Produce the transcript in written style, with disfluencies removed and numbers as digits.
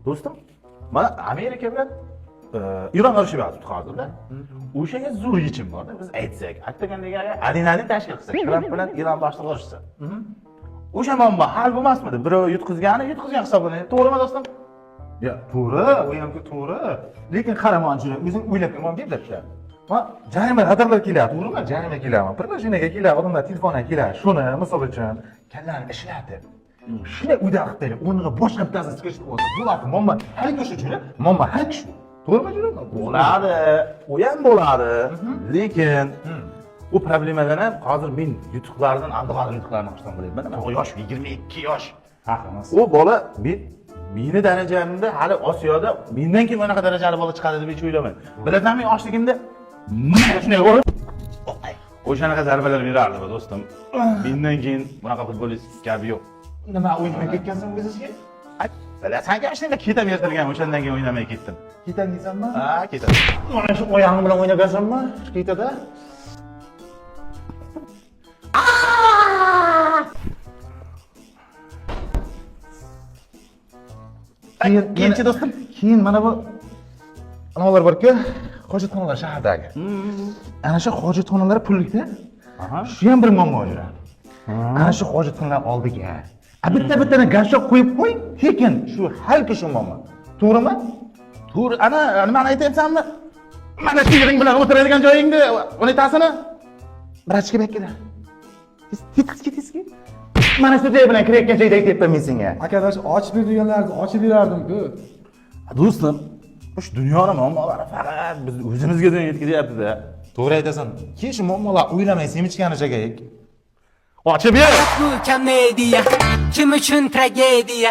Do'stim, mana Amerika bilan Eron urushib yotibdi hozirda. O'shanga zo'r yechim borda. Biz aytsak, oktagonga один tashkil qilsak, Tramp bilan Eron boshlig'i urushsa. O'sha muammo hal bo'lmasmidi? Birov yutqizgani yutqizgan hisoblanadi. To'g'rimi, do'stim? Ya, to'g'ri, u ham to'g'ri. Lekin qara, mana shuni o'zing o'ylab ko'r, bitta. Ma jarima radarlar keladi, to'g'rimi? Jarima keladimi? Приложение ga keladi, odamlar telefoniga keladi. Shuni misol uchun kallani ishlatib, shuni uyda qilib berib, o'rniga boshqa bittasini chiqarishib olsa, bo'ladi. Muammo hal shu jo'ra, muammo hal shu. To'g'rimi, jo'ra? Bo'ladi, u ham bo'ladi. Lekin u problemadan ham hozir men yutuqlardan, Abduqodir yutuqlarini xursand bo'lyapman. Man yosh, 22 yosh. Haqimiz. U bola meni darajamda hali Osiyoda mendan keyin bunaqa darajali bola chiqadi deb hech o'ylamayman. Bilasanmi, men yoshligimda mana shunday urib o'shanaqa zarbalar berardi bu do'stim. Mendan keyin bunaqa futbolist kabi yo'q. Nima, o'ynamay ketgansan o'zizga? Ay, bilasan-ku, shunday ketam yirtilgan, o'shandan keyin o'ynamay ketdim. Ketam deysanmi? Ha, ketam. Mana shu oyog'ing bilan o'ynagansanmi? Ketada. Keyin Keyinchi, do'stim. Keyin mana bu anavilar bor-ku, hojatxonalar shahardagi. Ana shu hojatxonalar pullikda. Shu ham bir muammo jo'ra. Ana shu hojatxonalar oldiga a bitta bittadan горшок qo'yib qo'y, tekin shu hal shu muammo. To'g'rimi? To'g'ri, ana nimani aytyapsanmi? Mana shu yering bilan o'tiradigan joyingni unitasini. Братишка, bu yerga. Tez tez tez. Mana shu joy bilan kirayotgan joyda aytyapman men senga. Aka, shu ochib ber deganlarni ochib berardim-ku. Do'stim, shu dunyoni muammolari faqat biz o'zimizga yetkazyapti-da. To'g'ri aytasan. Keyin shu muammolar o'ylamay semichkani chakaylik. Ochib ber. Bu komediya kim uchun tragediya?